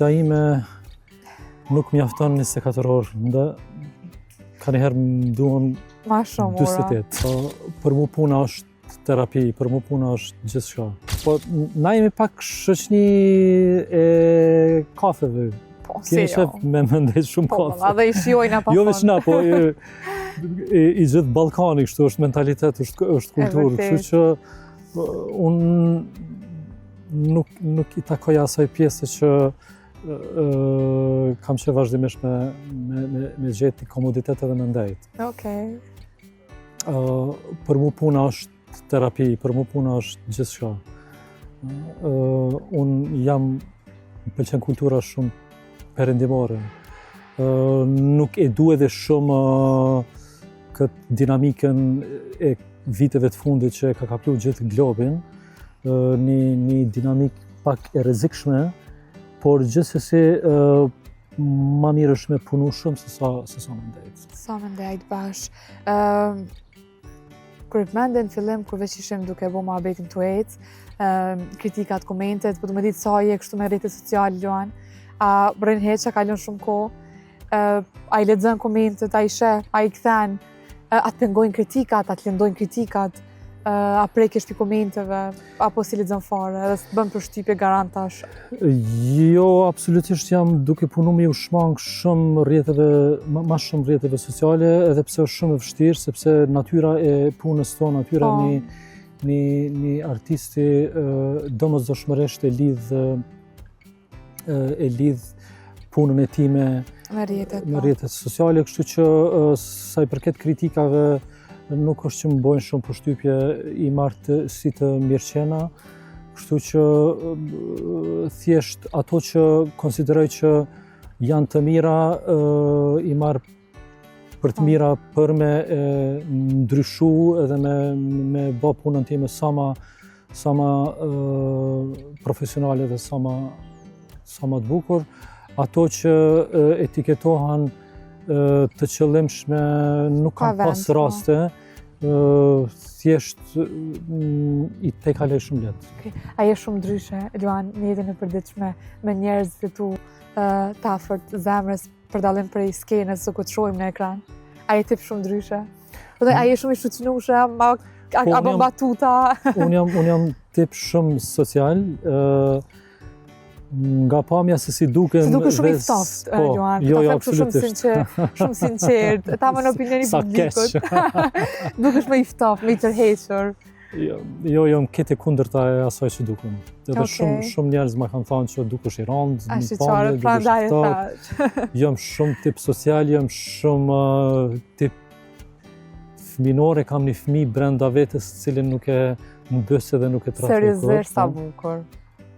Dita ime nuk mjafton 24 orë, ndë ka njëherë më duhen Ma shumë ora. 48. Po, Për mu puna është terapi, për mu puna është gjithçka. Po, na jemi pak shoqni e kafeve. Po, si Kemi jo. qef me mendej shumë Po, kafe. valla, dhe i shijojna pa Jo fund. veç na, po i, i, i gjithë Ballkani kështu është mentalitet, është është kulturë, vërtet. kështu që po, unë nuk nuk i takoj asaj pjese që ë, ë, kam që vazhdimisht me me me, me gjetë komoditet edhe me ndejt. Okej. Ë, për mu puna është terapi, për mu puna është gjithçka. Ë, unë jam, më pëlqen kultura shumë perëndimore. Ë, nuk e du edhe shumë ë, këtë dinamikën e viteve të fundit që e ka kaplu gjithë globin, ë, një, një dinamik pak e rrezikshme, por gjithsesi ë, ma mirë është me punu shumë se sa, se sa me ndejt. Sa me ndejt bash. Ëm kur e përmende në fillim, kur veç ishim duke bo muhabetin tu ecë, ëm, kritikat, komentet, po du me ditë sa je kështu me rrjetet sociale, Luan, a rrin heq, a kalon shumë kohë, ë, a i lexon komentet, a i sheh, a i kthen, ë, a të pengojnë kritikat, a të lëndojnë kritikat, ë, a prekesh pi komenteve, apo si lexon fare, edhe s'të bën përshtypje garantash. Jo, absolutisht jam duke punu me ju shmang shumë rrjeteve, ma, ma shumë rrjeteve sociale, edhe pse është shumë e vështirë, sepse natyra e punës tonë, natyra Po. e një, një, një artisti ë, domosdoshmërisht e lidh ë, e lidh punën e tij me Me rrjetet, me po. rrjetet sociale, kështu që ë, sa i përket kritikave nuk është që më bojnë shumë përshtypje i marr të, si të mirëqena, kështu që ë, thjesht ato që konsideroj që janë të mira ë, i marr për të Po. mira për me e, ndryshu edhe me me bë punën time sa ma sa ma ë, profesionale dhe sa ma sa ma të bukur. Ato që e, etiketohen e, të qëllimshme nuk Pa kam vend, pas po. raste, ë, thjesht mm, i tejkaloj shumë lehtë. Okej. A je shumë ndryshe, Luan, në jetën e përditshme me njerëzit e tu ë, të afërt zemrës për dallim prej skenës së ku të shohim në ekran? A je tip shumë ndryshe? Po dhe, a je shumë i shoqënueshëm, a, a, Po, a unë bën jam- batuta? Unë jam unë jam tip shumë social, ë nga pamja se si dukem Se dukesh shumë i dhe s- ftohtë, po, Luan. Jo, Ta jo, them kështu shumë absolutisht. sinqer, shumë sinqert. Ta më në opinionin Sa publikut. keq. Dukesh më i ftohtë, më i tërhequr. Jo, jo, jam këtë e kundërta e asaj që dukem. Edhe Okej. shumë shumë njerëz ma kanë thënë që dukesh i rëndë, A në shiqare, pamje, dukesh i prandaj e ftohtë. thash. Jam shumë tip social, jam shumë uh, tip fëminore, kam një fëmijë brenda vetes, të cilin nuk e mbys edhe nuk e trafikoj. Seriozisht sa po. bukur.